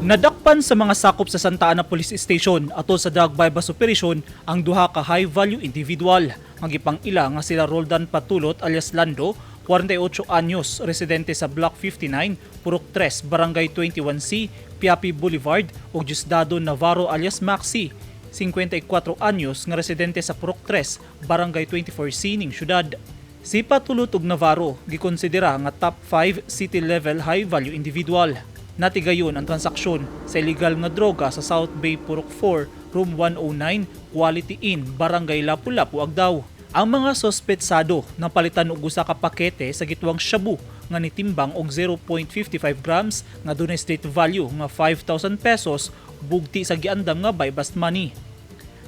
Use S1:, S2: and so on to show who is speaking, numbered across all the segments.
S1: Nadakpan sa mga sakop sa Santa Ana Police Station atol sa drug buy-bust operation ang duha ka high value individual nga gipang-ila nga sila Roldan Patulot alias Lando, 48 anyos, residente sa Block 59, Purok 3, Barangay 21C, Piapi Boulevard, ug Diosdado Navarro alias Maxi, 54 anyos, nga residente sa Purok 3, Barangay 24C ning syudad. Si Patulot ug Navarro gikonsidera nga top 5 city level high value individual. Natigayon ang transaksyon sa illegal nga droga sa South Bay Purok 4, Room 109, Quality Inn, Barangay Lapu-Lapu, Agdao. Ang mga sospetsado napalitan og usa ka pakete sa gituwang shabu nga nitimbang og 0.55 grams nga dunay street value nga 5,000 pesos bugti sa giandam nga buy-bust money.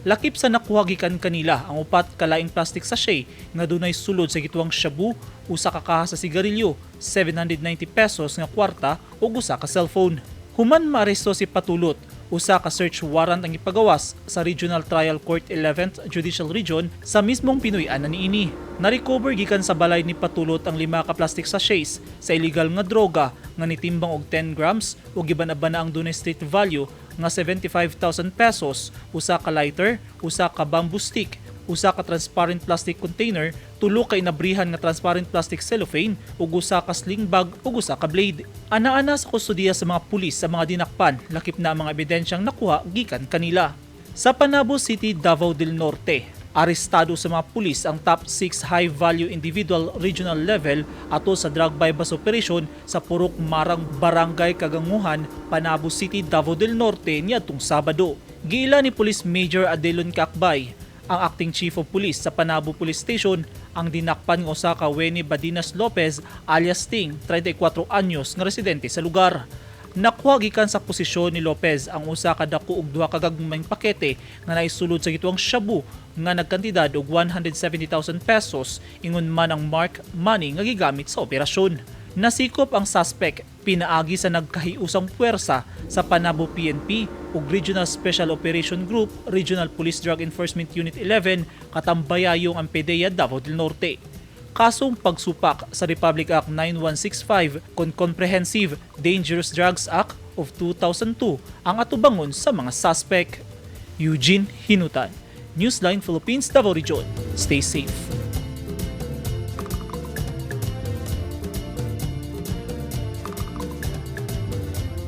S1: Lakip sa nakuha gikan kanila ang upat ka laing plastic sachet nga dunay sulod sa gituwang shabu, usa ka kaha sa sigarilyo, 790 pesos nga kwarta ug usa ka cellphone. Human maaresto si Patulot, usa ka search warrant ang ipagawas sa Regional Trial Court 11th Judicial Region sa mismong Pinoy-anan niini. Na-recover gikan sa balay ni Patulot ang lima ka plastic sachets sa illegal nga droga nga nitimbang og 10 grams ug giban-abana ang dunay street value nga 75,000 pesos, usa ka lighter, usa ka bamboo stick, usa ka transparent plastic container, tulo ka inabrihan nga transparent plastic cellophane ug usa ka sling bag ug usa ka blade. Ana-ana sa kustodiya sa mga pulis sa mga dinakpan, lakip na ang mga ebidensyang nakuha gikan kanila. Sa Panabo City, Davao del Norte, arestado sa mga pulis ang top 6 high-value individual regional level ato sa drug buy-bust operation sa Purok Marang, Barangay Kaganguhan, Panabo City, Davao del Norte niadtong Sabado. Giila ni Police Major Adelon Kakbay, ang acting chief of police sa Panabo Police Station, ang dinakpan nga usa ka Winnie Badinas Lopez alias Ting, 34 anyos, nga residente sa lugar. Nakuha gikan sa posisyon ni Lopez ang usa ka dako ug duha ka gagmayng pakete nga naisulod sa gituwang shabu nga nagkantidad og 170,000 pesos, ingon man ang mark money nga gigamit sa operasyon. Nasikop ang suspect pinaagi sa nagkahiusang puwersa sa Panabo PNP ug Regional Special Operation Group, Regional Police Drug Enforcement Unit 11, katambayayong ang PDEA Davao del Norte. Kasong pagsupak sa Republic Act 9165 kon Comprehensive Dangerous Drugs Act of 2002 ang atubangon sa mga suspect. Eugene Hinutan, Newsline Philippines, Davao Region. Stay safe.